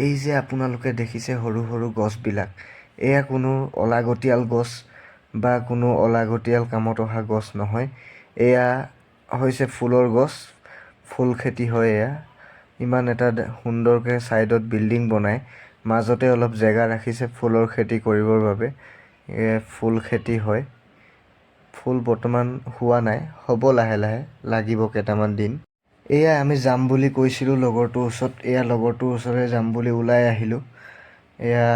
এই যে আপোনালোকে দেখিছে সৰু সৰু গছবিলাক, এয়া কোনো অলাগতিয়াল গছ বা কোনো অলাগতিয়াল কামত অহা গছ নহয়। এয়া হৈছে ফুলৰ গছ, ফুল খেতি হয় এয়া। ইমান এটা সুন্দৰকৈ ছাইডত বিল্ডিং বনাই মাজতে অলপ জেগা ৰাখিছে ফুলৰ খেতি কৰিবৰ বাবে। এয়া ফুল খেতি হয়। ফুল বৰ্তমান হোৱা নাই, হ'ব লাহে লাহে, লাগিব কেইটামান দিন। এয়া আমি যাম বুলি কৈছিলোঁ লগৰটোৰ ওচৰত, এয়া লগৰটোৰ ওচৰলৈ যাম বুলি ওলাই আহিলোঁ। এয়া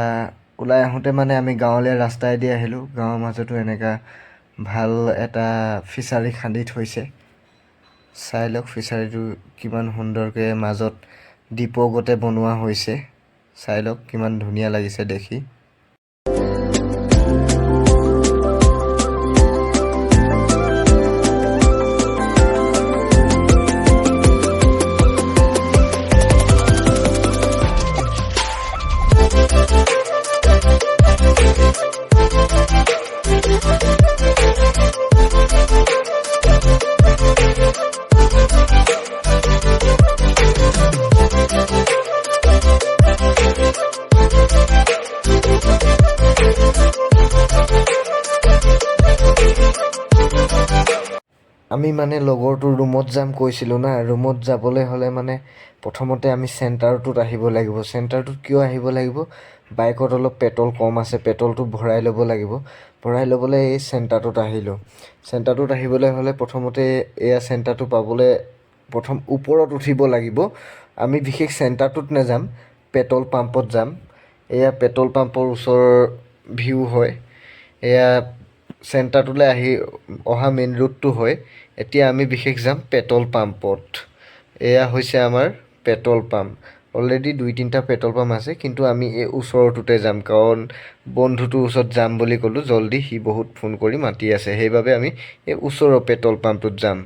ওলাই আহোঁতে মানে আমি গাঁৱলীয়া ৰাস্তাইদি আহিলোঁ। গাঁৱৰ মাজতো এনেকুৱা ভাল এটা ফিচাৰী খান্দি থৈছে। চাই লওক ফিচাৰীটো কিমান সুন্দৰকৈ মাজত দ্বীপগতে বনোৱা হৈছে। চাই লওক কিমান ধুনীয়া লাগিছে দেখি। আমি মানে লগৰটোৰ ৰুমত যাম কৈছিলোঁ না, ৰুমত যাবলৈ হ'লে মানে প্ৰথমতে আমি চেণ্টাৰটোত আহিব লাগিব। চেণ্টাৰটোত কিয় আহিব লাগিব? বাইকত অলপ পেট্ৰল কম আছে, পেট্ৰলটো ভৰাই ল'ব লাগিব। ভৰাই ল'বলৈ এই চেণ্টাৰটোত আহিলোঁ। চেণ্টাৰটোত আহিবলৈ হ'লে প্ৰথমতে এয়া চেণ্টাৰটো পাবলৈ প্ৰথম ওপৰত উঠিব লাগিব। আমি বিশেষ চেণ্টাৰটোত নাযাম, পেট্ৰল পাম্পত যাম। এয়া পেট্ৰল পাম্পৰ ওচৰৰ ভিউ হয়। এয়া চেণ্টাৰটোলৈ আহি অহা মেইন ৰোডটো হয়। এতিয়া আমি বিশেষ যাম পেট্ৰল পাম্পত। এয়া হৈছে আমাৰ পেট্ৰল পাম্প। অলৰেডি 2-3টা পেট্ৰল পাম্প আছে, কিন্তু আমি এই ওচৰটোতে যাম, কাৰণ বন্ধুটোৰ ওচৰত যাম বুলি ক'লোঁ জল্দি, সি বহুত ফোন কৰি মাতি আছে, সেইবাবে আমি এই ওচৰৰ পেট্ৰল পাম্পটোত যাম।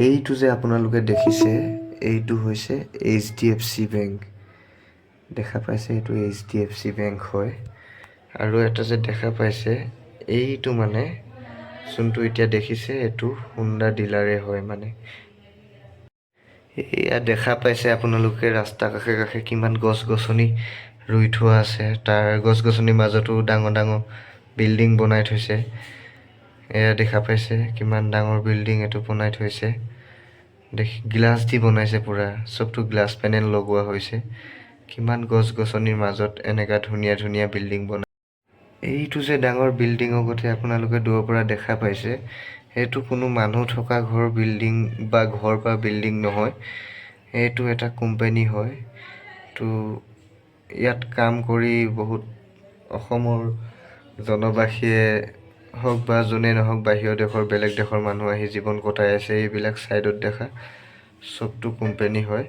এইটো যে আপোনালোকে দেখিছে, এইটো হৈছে HDFC bank. দেখা পাইছে, এইটো HDFC bank হয়। আৰু এটা যে দেখা পাইছে, এইটো মানে যোনটো এতিয়া দেখিছে, এইটো হোণ্ডা ডিলাৰে হয়। মানে এয়া দেখা পাইছে আপোনালোকে ৰাস্তা কাষে কাষে কিমান গছ গছনি ৰুই থোৱা আছে। তাৰ গছ গছনিৰ মাজতো ডাঙৰ ডাঙৰ বিল্ডিং বনাই থৈছে। এয়া দেখা পাইছে কিমান ডাঙৰ বিল্ডিং এইটো বনাই থৈছে। দেখি গ্লাছ দি বনাইছে পুৰা, চবটো গ্লাছ পেনেল লগোৱা হৈছে। কিমান গছ গছনিৰ মাজত এনেকা ধুনীয়া ধুনীয়া বিল্ডিং বনাই। এইটো যে ডাঙৰ বিল্ডিঙৰ গতে আপোনালোকে দূৰৰ পৰা দেখা পাইছে, সেইটো কোনো মানুহ থকা ঘৰ বিল্ডিং বা ঘৰ বা বিল্ডিং নহয়, এইটো এটা কোম্পানী হয়। তো ইয়াত কাম কৰি বহুত অসমৰ জনবাসীয়ে হওক বা যোনে নহওক, বাহিৰৰ দেশৰ বেলেগ দেশৰ মানুহ আহি জীৱন কটাই আছে। এইবিলাক ছাইডত দেখা চবটো কোম্পানী হয়।